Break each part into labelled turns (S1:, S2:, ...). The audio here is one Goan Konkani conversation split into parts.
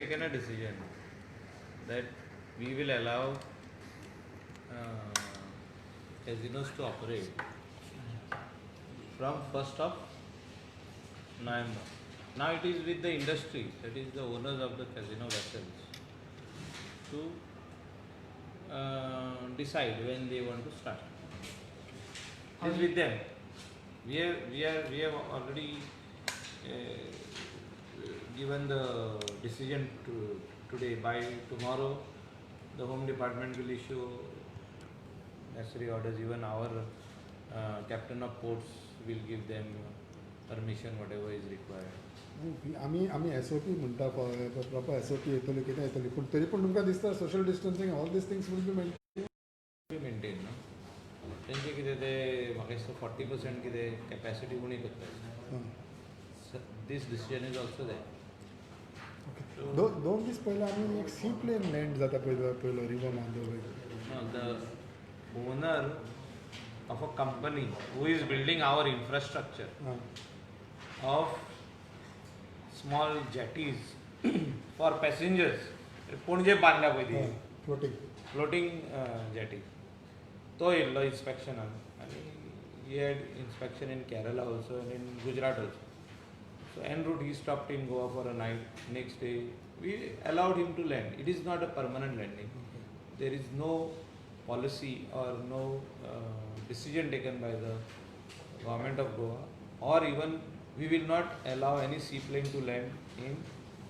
S1: Taken a decision that we will allow casinos to operate from 1st of November. Now it is with the industry, that is the owners of the casino vessels, to decide when they want to start. It is with them. We have already given the decision to today. By tomorrow, the Home Department will issue necessary orders. Even our captain of ports will give them permission, whatever is required.
S2: आमी एसओपी म्हणटा, प्रॉपर एसओपी येतली, कितें येतली, पूण तरी पूण तुमकां दिसता social distancing, all these things will be maintain?
S1: Maintain न्हू. तेंचे कितें ते म्हाका दिसता 40% कितें कॅपॅसिटी उणी करता. This decision is also there.
S2: Okay, दोन दीस पयलीं आमी एक सी प्लेन लँड जाता पयलो पयलो river Mandovi.
S1: No, the owner of a company who is building our infrastructure
S2: आं
S1: of small jetties for passengers, Panaji बांदल्या पळय ती
S2: फ्लोटींग.
S1: फ्लोटींग जेटी, तो येयल्लो इन्स्पेक्शनाक आनी he had inspection in Kerala also and in Gujarat also. So en route he stopped in Goa for a night. Next day we allowed him to land. It is not a permanent landing. There is no policy or no decision taken by the government of Goa, or even we will not allow any seaplane to land in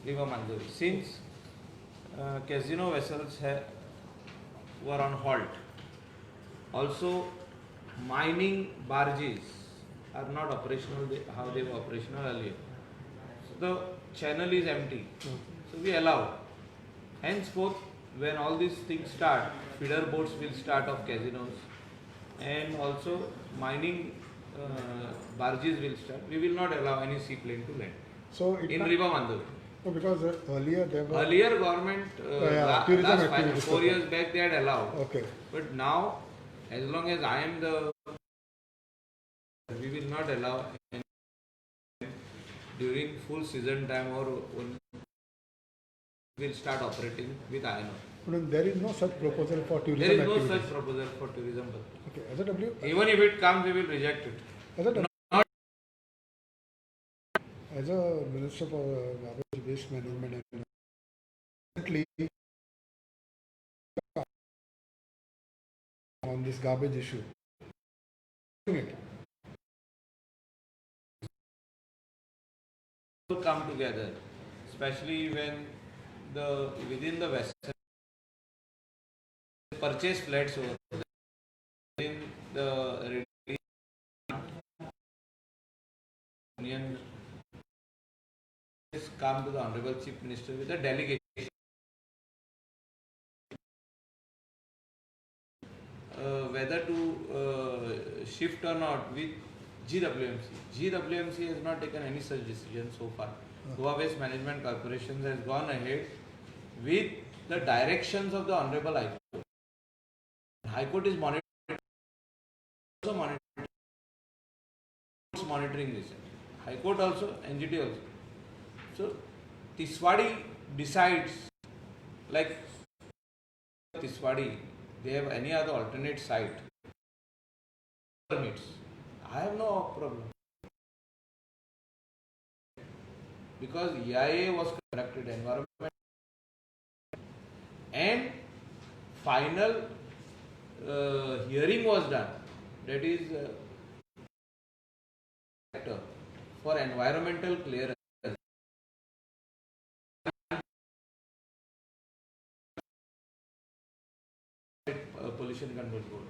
S1: River Mandovi since casino vessels were on halt. Also, mining barges are not operational how they were operational earlier. So the channel is empty. So we allow. Henceforth, when all these things start, feeder boats will start of casinos, and also mining barges will start. We will not allow any seaplane to land
S2: so it
S1: in River Mandovi.
S2: Because earlier there were
S1: Earlier, government
S2: Yeah, tourism
S1: last 5,
S2: activities.
S1: 4 years back they had allowed. But now, as long as I am the, we will not allow any during full season time or when will start operating with iron ore.
S2: म्हणून there is no such proposal for
S1: There
S2: tourism
S1: is no such
S2: activities?
S1: Proposal for tourism purpose.
S2: Okay, as a W
S1: Even if it comes, we will reject it.
S2: As a
S1: Not
S2: as a minister for garbage waste management and recently on this garbage issue it
S1: will come together, especially when the within the vessel purchase flats over there, in the ready union has come to the Honorable Chief Minister with a delegation. Whether to shift or not with GWMC. GWMC has not taken any such decision so far. Goa Waste Management Corporation has gone ahead with the directions of the Honorable High Court. High Court is monitoring, also monitoring this. High Court also, NGT also. So Tiswadi decides, like Tiswadi, they have any other alternate site permits. I have no problem. Because EIA was conducted, environment and final hearing was done. That is for environmental clearance. Pollution Control Board,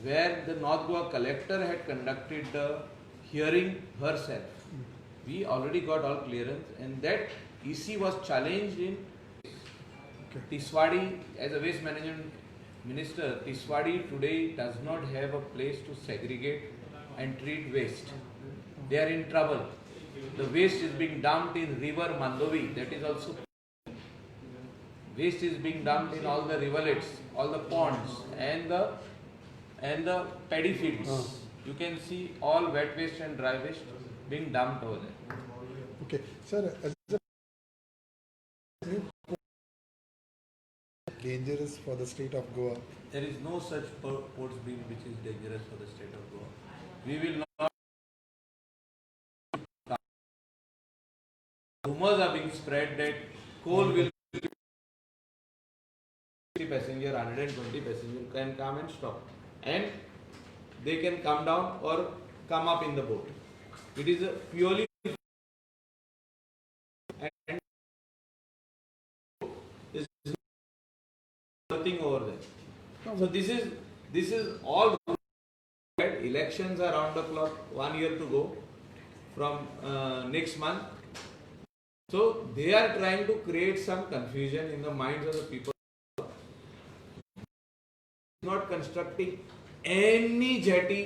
S1: where the North Goa collector had conducted the hearing herself. We already got all clearance, and that EC was challenged in Tiswadi. As a waste management minister, Tiswadi today does not have a place to segregate and treat waste. They are in trouble. The waste is being dumped in river Mandovi. That is also waste is being dumped in all the rivulets, all the ponds and the paddy fields. You can see all wet waste and dry waste being dumped over there.
S2: Okay, sir, as a dangerous for the state of Goa?
S1: There is no such ports bill which is dangerous for the state of Goa. We will not. Rumors are being spread that coal will passenger, 120 passenger can come and stop, and they can come down or come up in the boat. It is a purely and there is nothing over there. So this is all right. Elections are round the clock. 1 year to go from next month. So they are trying to create some confusion in the minds of the people. Not constructing any jetty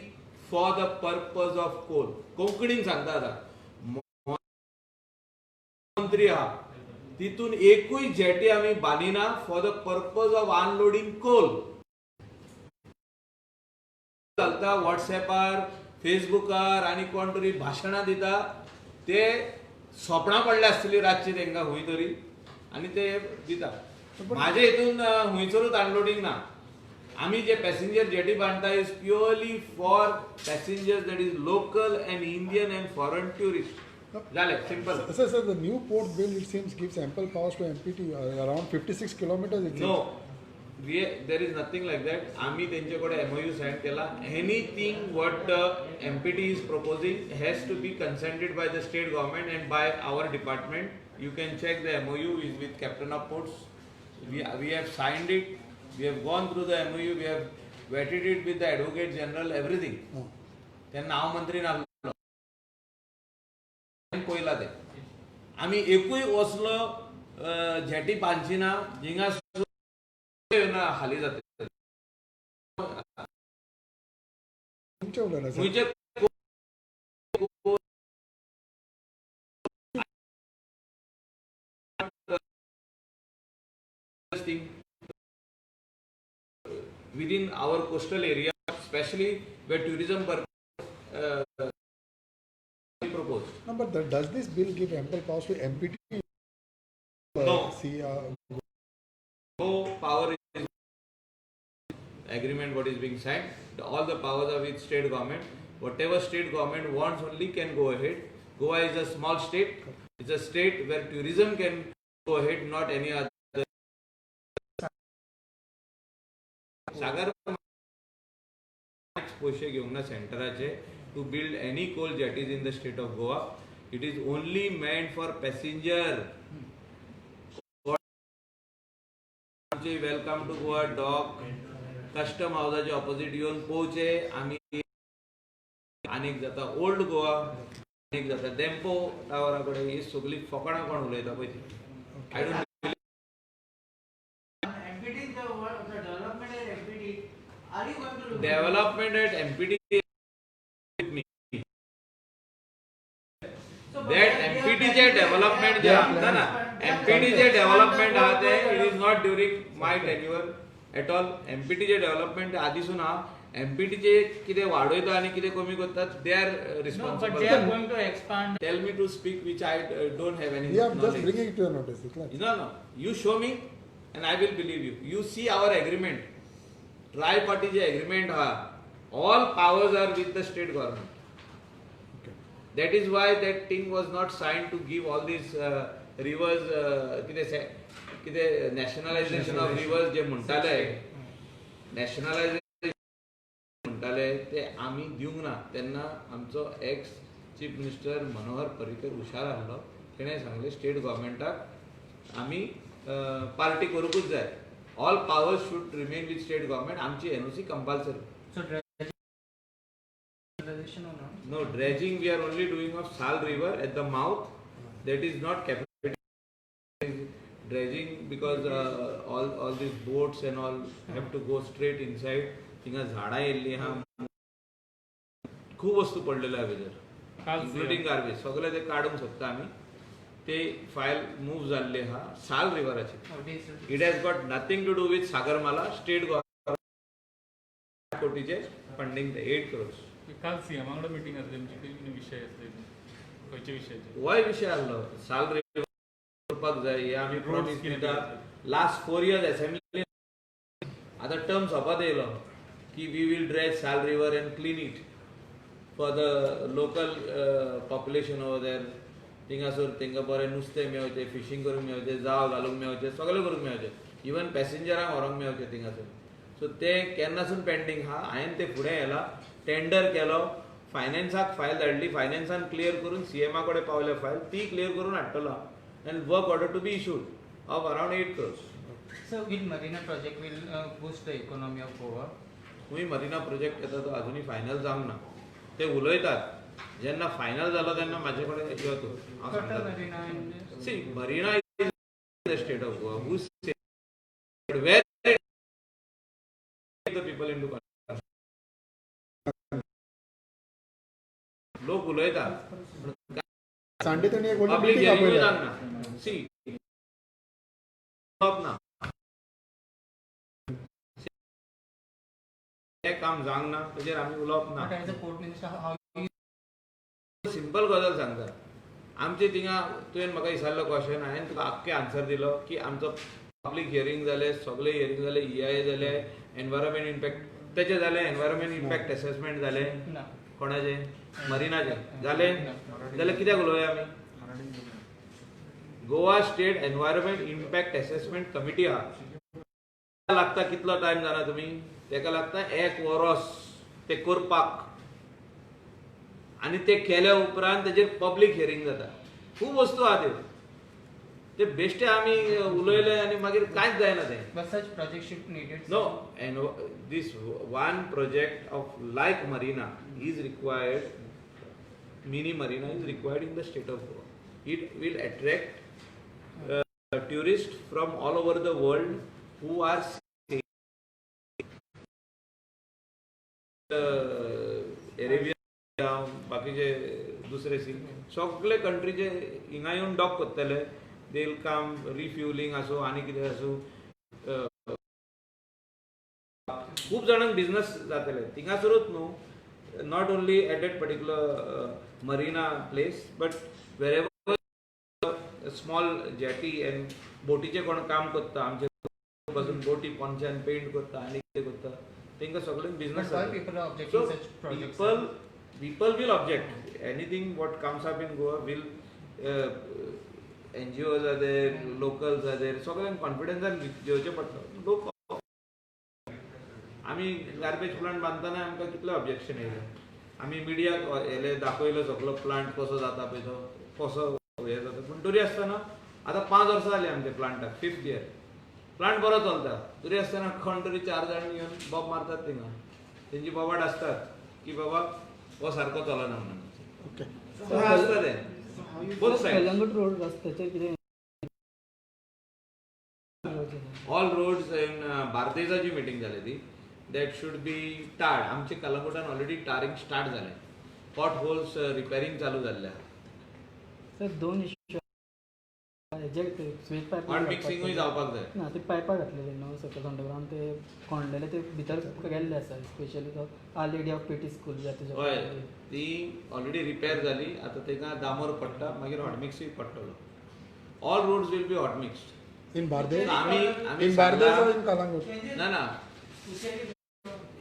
S1: for the purpose of coal. कोंकणीन सांगता आतां मंत्री आहा तितून एकूय जेटी आमी बांदिना for the purpose of unloading coal. घालता वॉट्सॅपार, फेसबुकार आनी कोण तरी भाशणां दिता. ते सोपणां पडल्या आसतली रातची तांकां खंय तरी आनी ते दिता. माझ्या हितून खंयसरूच अनलोडींग ना. आमी जे पॅसेंजर जेटी बांदता is purely for passengers, that is local and Indian and foreign tourist. जालें, simple.
S2: Sir, sir, the new port bill, it seems, gives ample powers to MPT, around 56 kilometers, it seems.
S1: No, we there is nothing like that. आम्ही त्यांच्याकडे एमओयू सायन केला. Anything what MPT is proposing has to be consented by the state government and by our department. You can check, the MOU is with Captain of Ports. We have signed it. We have gone through the MOU. We have vetted it with the Advocate General, everything.
S2: Oh.
S1: तेन्ना हांव मंत्री नासलो, पयला ते आमी एकूय असलो जेटी बांदची ना जिंगा ना खाली जाता.
S2: तुमच्या उलयना सर.
S1: खंयचे thing within our coastal area, especially where tourism purpose proposed.
S2: No, but does this bill give ample powers to MPT?
S1: No.
S2: See,
S1: No power is agreement what is being signed. All the powers are with state government. Whatever state government wants only can go ahead. Goa is a small state. It's a state where tourism can go ahead, not any other. सागर पयशे घेवंक ना सेंटराचे to build any coal jetties in the state of Goa. It is only meant for passenger. आमचे Welcome to Goa dock, custom हावजाचे opposite येवन पोवचे. आमी आनीक जाता ओल्ड गोवा, आनीक जाता डेम्पो टावरा कडेन. ही सगळी फकाणां कोण उलयता पळय ती, I don't.
S3: MPT, the development at MPT, are you going to look?
S1: Development at MPT me.
S3: So, but
S1: that
S3: they are
S1: MPT चे
S3: planning-
S1: development J
S3: they are
S1: आसता ना,
S3: planning-
S1: MPT चे डेव्हलपमेंट आहा ते it is not during my tenure at all. MPT चे डेव्हलपमेंट आदीसून आहा. एमपीटी चे कितें वाडयता आनी कितें कमी करतात, they are
S3: No, but
S1: responsible.
S3: They are going to expand.
S1: Tell me to speak which I don't have any
S2: we are just
S1: knowledge.
S2: Bringing it to your notice. Itla.
S1: No. You show me and I will believe you. You see our agreement. Tri-party J agreement हा, all powers are with the state government. That is why that thing was not signed to give all these rivers, कितें कितें नॅशनलायझेशन ऑफ रिवर्स जे म्हणटाले, नॅशनलायझेशन म्हणटाले ते आमी दिवंक ना. तेन्ना आमचो ex chief minister Manohar Parrikar हुशार आहलो. तेणें सांगलें स्टेट गव्हर्मेंटाक आमी पार्टी करूंकूच जाय, all powers should remain with state government. आमची NOC compulsory.
S3: So dredging or not?
S1: No, dredging we are only doing of Sal River at the mouth. That is not capacity dredging because all these boats and all have to go straight inside. थिंगा झाडां येयल्ली आहा, खूब वस्तू पडलेल्यो आहा भितर,
S4: काल
S1: इन्क्लुडींग गार्बेज. सगळे ते काडूंक सोदता आमी. ते फायल मूव जाल्ले आहा साल रिवराचे.
S3: Oh, this is.
S1: It has got nothing to do with Sagarmala. State government कोटीचे funding, 8 crores.
S4: काल सीएमा वांगडा मिटींग आसली तुमची, कितें विशय आसले, खंयच्या विशयाचे?
S1: होय विशय आहलो साल रिवर करपाक जाय हे आमी
S4: Roads
S1: promise
S4: कितें
S1: दिता.
S4: आसले?
S1: लास्ट 4 इयर्स असेंब्ली आतां टर्म सोंपत येयलो की we will dredge Sal river and clean it for the local population over there. थिंगासर तांकां बरें नुस्तें मेवचें, फिशींग करूंक मेवचें, जाळ घालूंक मेवचें, सगळें करूंक मेवचें, इवन पॅसेंजरांक व्हरूंक मेवचें थिंगासर. सो तें केन्नासून पेंडींग आहा. हांवें तें फुडें व्हेलां, टेंडर केलो, फायनान्साक फायल धाडली, फायनान्सान क्लियर करून सीएमा कडेन पावल्या फायल, ती क्लियर करून हाडटलो and work order to be issued of around 8 crores.
S5: So will Marina project will boost the economy of Goa?
S1: खंय मरिना प्रोजेक्ट येता तो अजुनूय फायनल जावंक ना. ते उलयतात, जेन्ना फायनल जालो तेन्ना म्हाजे कडेन यो तूं, हांव
S5: Total
S1: सांगता.
S5: Marina and
S1: See, Marina is the state of Goa. Who say but where the people into consideration? लोक उलयतात.
S2: सांडे तांणी एक व्हडली
S1: पब्लीक
S2: मिटींग
S1: हियरिंगूय
S2: आपयल्या.
S1: जावंक ना. सी, ना, हें काम जावंक ना, तेजेर आमी उलोवप ना.
S5: But as a port minister, how you
S1: simple गजाल सांगता, आमचे थिंगा तुवें म्हाका विचारलो क्वेश्चन, हांवें तुका आख्खे आन्सर दिलो की आमचो पब्लीक हियरींग जालें, सगळे हियरींग जाले, ईआयए जाले, एनवायरमेंट इम्पॅक्ट तेचे जाले, एनवायरमेंट इम्पॅक्ट एसेसमेंट जालें.
S5: ना.
S1: कोणाचे? मरिनाचे जालें? जाल्यार कित्याक उलोवया आमी? Goa State Environment Impact Assessment Committee आहा. लागता कितलो टायम जाणा तुमी? तेका लागता एक वरोस ते करपाक आनी ते केल्या उपरांत तेजेर पब्लीक हियरींग जाता. खूब वस्तू आहा त्यो. ते बेश्टे आमी उलयले आनी मागीर कांयच जायना तें.
S5: But such project should needed.
S1: No, and this one project of like marina is required, mini marina is required in the state of Goa. It will attract tourists from all over the world who are Arabian, बाकीचे दुसरे सी सगळे कंट्रीचे हिंगा येवन डॉक करतले. They will come, रिफ्युलिंग आसूं आनी कितें आसूं, खूब जाणांक बिझनस जातले थिंगासरूच न्हू, not only at that particular marina place but wherever small jetty and बोटीचे कोण काम करता, आमचे बसून बोटी पोंच्यान पेंट करता आनी कितें करता, तांकां सगळ्यांक business.
S5: But why people are objecting
S1: So
S5: such projects?
S1: People will object anything what comes up in Goa will. NGOs are there, locals are there, सगळ्यांक कॉन्फिडन्सान घेवचें पडटा. लोक आमी गार्बेज प्लांट बांदतना आमकां कितले ऑब्जेक्शन येयले. आमी मिडियाक येयले, दाखयलो सगलो प्लांट कसो जाता पळय, तो कसो हें जाता. पूण तरी आसतना आतां 5 वर्सां जालीं आमच्या प्लांटाक, फिफ्थ इयर. प्लांट बरो चलता, तरी आसतना कोण तरी चार जाण येवन बोब मारतात थिंगा. तेंची बोबाट आसतात की बाबा हो सारको चलना म्हणून.
S2: ओके.
S1: तशें आसता तें बोथ सायड.
S6: कलंगूट रोड रस्त्याचेर कितें?
S1: ऑल रोड्स इन बार्देजाची मिटींग जाली ती, that should be tarred. आमचे कलंगूटान ऑलरेडी टारिंग स्टार्ट जालें, पॉट होल्स रिपेरींग चालू जाल्लें आहा.
S6: सर, दोन इश्यू हेजे, ते स्विच पायप.
S1: हॉट मिक्सिंगूय जावपाक जाय.
S6: ना, ते पायपां घातलेले न्हू सकयल अंडरग्रावंड, ते कोंडलेले, ते भितर गेल्ले आसा, स्पेशली तो our lady of PT school जाता.
S1: हय, ती ऑलरेडी रिपेर जाली. आतां ताका डामर पडटा, मागीर हॉट मिक्सूय पडटलो. All roads will be hot mixed.
S2: In Bardez?
S1: आमी आमी
S2: In Bardez or in Calangute?
S1: ना ना,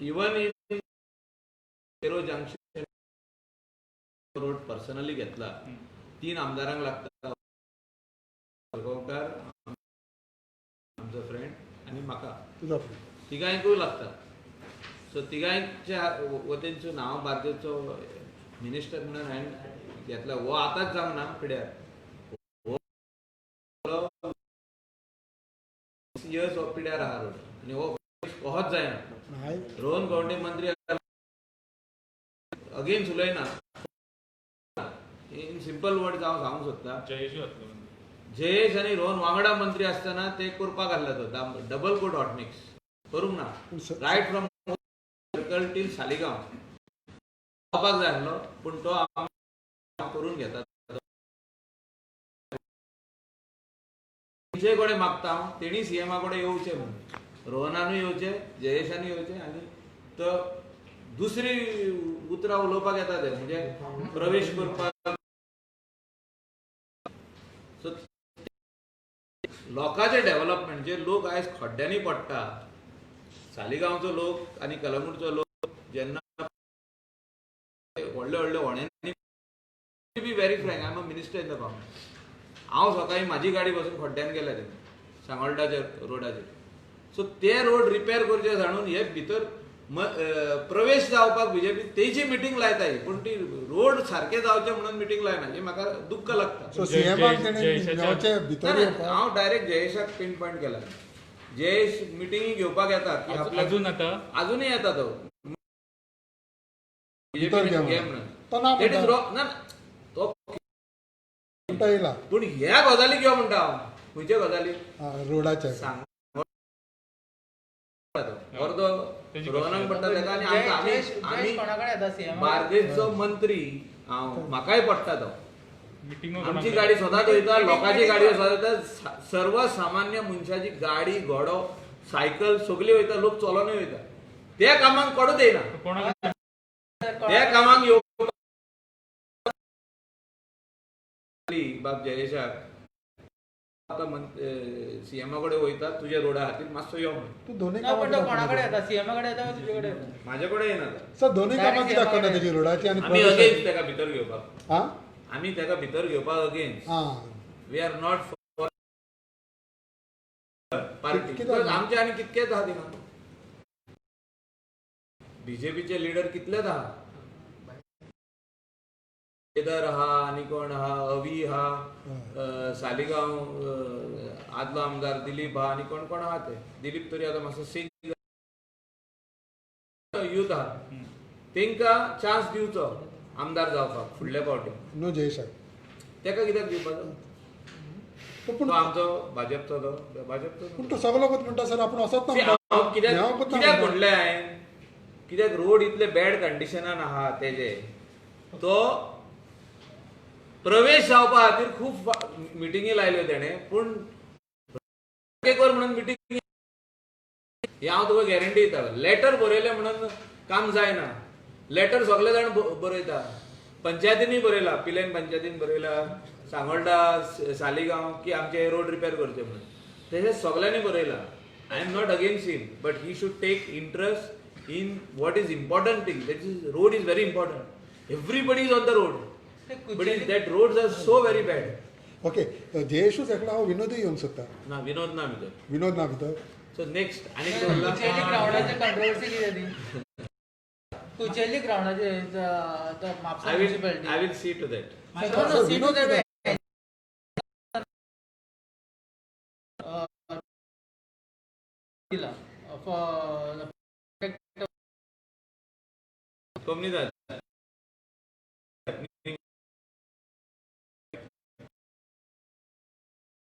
S1: even in Pero junction road personally घेतला. तीन आमदारांक लागता, गांवकार आमचो फ्रेंड आनी म्हाका.
S2: तुजो friend.
S1: तिगांयकूय लागता. सो तिगांयच्या वतीनसून हांव बार्देसचो मिनिस्टर म्हणून हांवें घेतला. हो आतांच जावंक ना पिड्यार, हो इयर्स हो पिड्यार आहा रोड आनी हो कहोच जायना.
S2: हाय.
S1: रोहन गावंडे मंत्री अगेन्स्ट उलयना. इन सिंपल वर्ड हांव सांगूंक सोदता,
S4: जयेशूय जातलो म्हणजे.
S1: जयेश आनी रोहन वांगडा मंत्री आसतना ते करपाक आसले, तो डबल कोट हॉट मिक्स करूंक ना.
S2: पूण
S1: right from circle till Saligao जावपाक जाय आसलो, पूण तो आमी करून घेतात. तेंचे कडेन मागता हांव, तेणी सीएमा कडेन येवचें म्हणून, रोहनानूय येवचें, जयेशानूय येवचें. आनी तो दुसरी उतरां उलोवपाक येता ते म्हणजे प्रवेश करपाक. सो लोकांचें डेव्हलपमेंट, जे लोक आयज खड्ड्यांनी पडटा. सालिगांवचो लोक आनी कलंगूटचो लोक जेन्ना व्हडले व्हडले होण्यांनी, be very frank, I am a minister in the government. हांव सकाळी म्हाजी गाडी बसून खड्ड्यान गेल्या तेन्ना सांगोल्डाच्या रोडाचेर. सो ते रोड रिपेर करचे सांडून हे भितर प्रवेश जावपाक बीजेपी तेजी मिटींग लायता ही, पूण ती रोड सारके जावचे म्हणून मिटींग लायना, ही म्हाका दुख्ख लागता.
S2: सो सीएमाक तेणें मेळचें भितर
S1: ना, ना,
S2: येवपाक.
S1: हांव डायरेक्ट जयेशाक पिन पॉयंट केला. जयेश मिटिंगी घेवपाक येता की आपल्याक
S4: अजून आता
S1: अजूनय येता तो.
S2: भितर
S1: बीजेपी
S2: घे
S1: घे
S2: म्हणून.
S1: म्हणून.
S2: तो ना
S1: That is
S2: म्हणटा.
S1: wrong. ना, ना, तो
S2: म्हणटा येयला.
S1: पूण ह्या गजाली घेवं म्हणटा हांव. खंयच्या गजाली?
S2: रोडाचे.
S1: सांग अर्दो
S4: तेजी
S1: रोहनाक पडटा तेका आनी आमकां. आमी आमी
S3: कोणा कडेन येता सीएम?
S1: बार्देसचो मंत्री हांव, म्हाकाय पडटा तो.
S4: मिटिंगो.
S1: आमची गाडी सदांच वयता, लोकांची गाडी सदांच वयता, सर्वसामान्य मनशाची गाडी, घोडो, सायकल सगळी वयता, लोक चलोनूय वयता. त्या कामाक कोडूच येयना.
S4: कोणाक?
S1: त्या कामाक येवपाक बाब जयेशाक आतां सीएमा कडेन वयता तुज्या रोडा खातीर मातसो यो म्हणून.
S2: तूं दोनूय
S3: ना, पण तो
S2: कामां
S3: कोणा कडेन येता? सीएमा कडेन येता काय तुजे कडेन येता?
S1: म्हाजे कडेन येयना तो.
S2: सर, दोनूय कामां कित्याक करना तेजी, रोडाची आनी
S1: आमी
S2: प्रवेशाची?
S1: अगेन्स्ट तेका भितर घेवपाक.
S2: हा.
S1: आमी तेका भितर घेवपाक against. We are not for party.
S2: कित्याक?
S1: आमचे आनी कितकेच आहा थिंगा बीजेपीचे लिडर, कितलेच आहा. केदार आहा आनी कोण आहा, अवी आहा, सालिगांव आदलो आमदार दिलीप आहा आनी कोण कोण आहा ते. दिलीप तरी आतां मातसो सीक युथ आहा, तेंकां चान्स दिवचो आमदार जावपाक फुडल्या फावटी.
S2: न्हू जयेशाक.
S1: तेका कित्याक दिवपाचो?
S2: तो पूण
S1: तो आमचो भाजपचो, तो भाजपचो.
S2: पूण तो सगलो लोकूच म्हणटा सर, आपूण असोच ना म्हणटा.
S1: हांव कित्याक
S2: मेळोंकूच ना
S1: कित्याक
S2: म्हणटा.
S1: म्हणलें हांवें, कित्याक रोड इतले बॅड कंडिशनान आहा तेजे, तो प्रवेश जावपा खातीर खूब मिटिंगी लायल्यो तेणें, पूण कर म्हणून मिटींग हे हांव तुका गॅरंटी दिता. लेटर बरयलें म्हणून काम जायना. लेटर सगळे जाण बरयता. पंचायतींनी बरयला, पिलेन पंचायतीन बरयला, सांगोल्डा, सालिगांव की आमचे रोड रिपेर करचे म्हणून. तशें सगळ्यांनी बरयला. I am not against him, but he should take interest in what is important thing. That is, road is very important. Everybody is on the road, but is that roads are so very bad.
S2: Okay, जयेशूच एकलो हांव, विनोदूय येवंक सोदता.
S1: ना, विनोद ना भितर.
S2: विनोद ना भितर.
S1: सो नेक्स्ट आनी कोण उरला?
S3: कुचेली ग्रावंडाचे कंट्रोवर्सी कितें ती? कुचेली ग्रावंडाचे Mapusa
S1: I will
S3: municipality.
S1: I will see to that.
S3: No, no, see to that. दिला फॉर
S1: कोमनीदाद.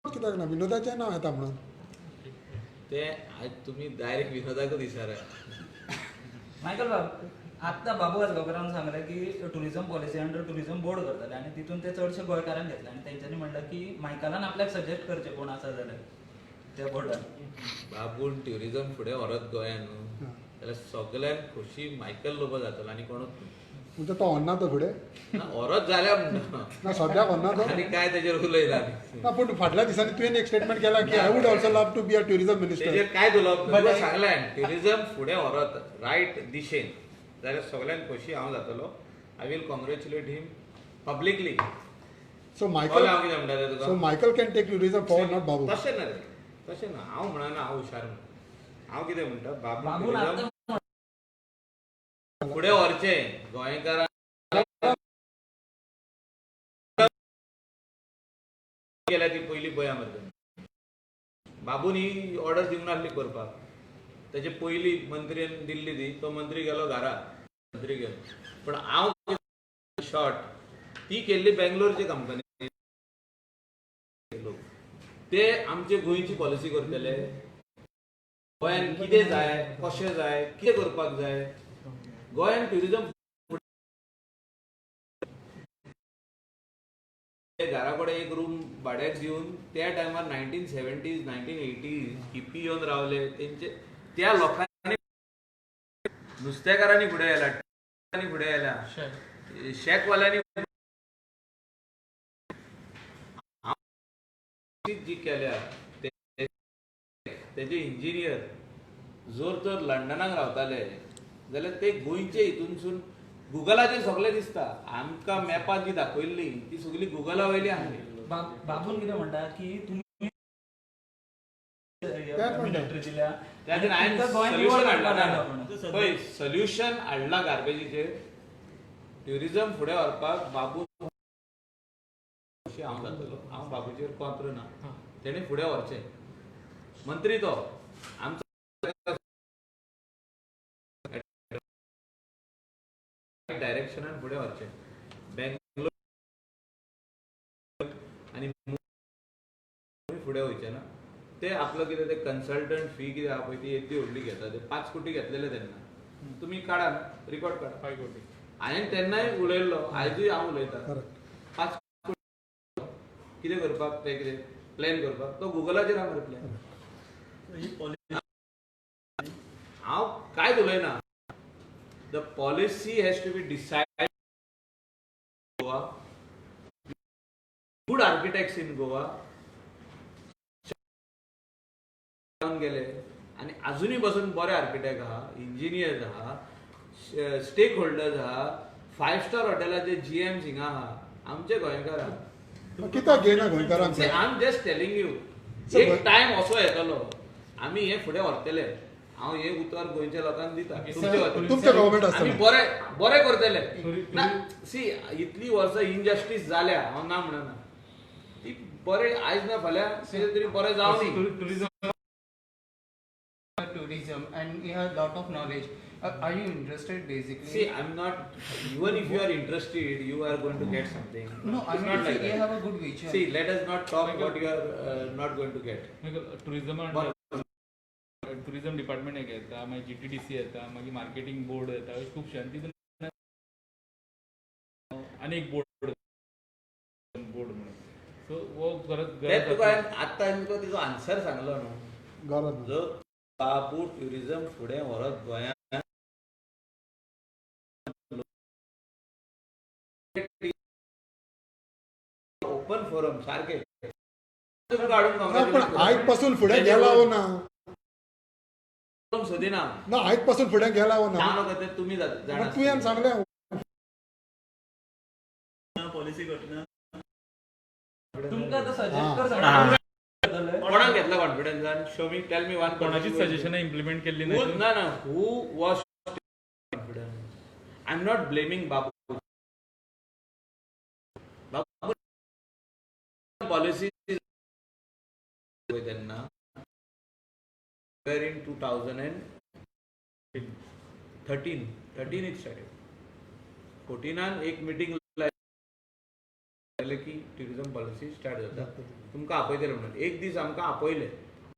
S2: कित्याक ना? विनोदाचें नांव येता म्हणून.
S1: ते आज तुम्ही डायरेक्ट विनोदाकच विचारा.
S7: मायकल बाब, आत्तां बाबू आजगांवकारान सांगलें की tourism policy under tourism board करतले आनी तितून ते चडशे गोंयकारांक घेतले आनी तेंच्यांनी म्हणलें की मायकलान आपल्याक सजेस्ट करचें कोण आसा जाल्यार त्या बोर्डान.
S1: बाबून ट्युरिझम फुडें व्हरत गोंयान न्हू जाल्यार सगळ्यांक खोशी मायकल लोबो जातलो आनी कोणूच न्हू.
S2: म्हणजे तो व्हरना तो फुडें?
S1: ना, व्हरत जाल्यार म्हणटा.
S2: ना, सद्याक व्हरना तो.
S1: आनी काय तेजेर उलयता आमी?
S2: ना, पूण फाटल्या दिसांनी तुवें एक स्टेटमेंट केला की I would also love to be a tourism minister.
S1: तेजेर काय उलोवप? तुका सांगलें, ट्युरिझम फुडें व्हरत रायट दिशेन जाल्यार सगळ्यांक खोशी हांव जातलो. I will congratulate him publicly.
S2: So Michael
S1: हांव कितें म्हणटा तें तुका.
S2: So Michael can take tourism forward, not Babu.
S1: तशें ना रे, तशें ना. हांव म्हणना हांव हुशार म्हणून. हांव कितें म्हणटा, बाबू
S7: बाबून
S1: ट्युरिझम
S7: आतां
S1: फुडें व्हरचें गोंयकारां गेल्या ती पयली पळया मरे तुमी. बाबून ही ऑर्डर दिवंक नासली करपाक. तेजे पयली मंत्र्यान दिल्ली ती, तो मंत्री गेलो घरा, मंत्री गेलो. पूण हांव शॉर्ट ती केल्ली बेंगलोरची कंपनी लोक, ते आमचे गोंयची पॉलिसी करतले. गोंयान कितें जाय, कशें जाय, कितें करपाक जाय, गोंयान ट्युरिजम. घरा कडेन एक रूम भाड्याक दिवन त्या टायमार 1970s, 1980s hippie येवन रावले. तेंचे त्या लोकांनी, नुस्तेकारांनी फुडें आयला, फुडें आयला, शॅकवाल्यांनी जी केल्या, तेजे इंजिनियर जर तर लंडनाक रावताले जाल्यार ते गोंयचे हितूनसून गुगलाचेर सगळें दिसता. आमकां मॅपार जी दाखयल्ली ती सगळी गुगला वयली आसली.
S7: बाबून कितें म्हणटा की तुमी
S2: तेंच म्हणटा.
S7: मिलिटरी दिल्या
S1: त्याचेर हांवें
S7: तुमकां गोंय निवळ
S1: सोल्युशन
S7: करपाक
S1: हाडला
S7: जाय म्हणून.
S1: पळय, सोल्युशन हाडला गार्बेजीचेर. ट्युरिजम फुडें व्हरपाक बाबू हांव जातलो, हांव बाबूचेर कॉंत्र ना, तेणें फुडें व्हरचें. मंत्री तो आमचो डायरेक्शनान फुडें व्हरचें. बेंगलोर आनी मुंबय फुडें वयचें ना. ते आपलो कितें ते कन्सल्टंट फी कितें आहा पळय ती येद्दी व्हडली घेता. ते 5 कोटी घेतलेले तेन्ना, तुमी काडा रिकॉर्ड काडा.
S4: 5 कोटी
S1: हांवें तेन्नाय उलयल्लो, आयजूय हांव उलयतां.
S2: करेक्ट.
S1: 5 कोटी कितें करपाक, ते कितें प्लॅन करपाक, तो गुगलाचेर आहा मरे प्लॅन.
S8: ही पॉलिसी
S1: हांव कांयच उलयना. The policy has to be decide Goa, good architects in Goa गेले आनी अजुनूय बसून बरे आर्किटेक्ट आहा, इंजिनियर्स आहा, स्टेक होल्डर्स आहा, 5 स्टार हॉटेलाचे जीएम हिंगा आहा, आमचे गोंयकार आहा.
S2: कित्याक घेयना गोंयकारांक?
S1: I am just telling you,
S2: Sir,
S1: एक टायम असो येतलो आमी हे फुडें व्हरतले. हांव हे उतर गोंयच्या लोकांक दिता, तुमचे वतीन.
S2: तुमचें गव्हर्मेंट
S1: आमी
S2: आसतना
S1: बरे बरे करतले ना. सी, इतली वर्सां इनजस्टीस जाल्या, हांव ना म्हणना, ती बरे आयज ना फाल्यां कितें तरी बरें जावं दी.
S4: Tourism
S5: tourism and you have lot of knowledge. Are you interested basically?
S1: See, I am not, even if you are interested, you are going to get something.
S5: No, I
S1: It's
S5: mean,
S1: not like
S5: you
S1: that.
S5: have a good vision.
S1: See, let us not talk what you are not going to get.
S4: Tourism tourism department एक येता, मागीर जीटीडीसी येता, मागीर मार्केटींग बोर्ड येता, अशें खुबशे. आनी तितून आनी एक बोर्ड बोर्ड म्हणून, सो हो गरज
S1: ते
S4: गरज
S1: तुका
S4: आसा.
S1: आत्तां हांवें तुका तिजो आन्सर सांगलो न्हू.
S2: गरज ना.
S1: जो बाबू ट्युरिजम फुडें व्हरत गोंयांत, ओपन फोरम सारकें तुमकां हाडून
S2: ना, पण आयज पासून फुडें गेला हो ना?
S1: सोदिना.
S2: ना, आयज पासून फुडें गेला हो ना?
S1: जाणो ते तुमी जाणा.
S2: पण तुवें सांगलें.
S8: पॉलिसी करतना
S7: तुमकां आतां सजेस्ट
S2: हा.
S7: कर सांगता.
S1: कोणाक घेतला कॉन्फिडन्सान? Show me, tell me one.
S4: कोणाचीच सजेशनां इम्प्लिमेंट केल्ली ना.
S1: ना ना, who was confidence? I am not blaming Babu. Babu policy तेन्ना in 2013, 13 it started. 14 एक मिटींग की ट्युरिजम पॉलिसी स्टार्ट जाता, तुमकां आपयतले म्हणून. एक दीस आमकां आपयले.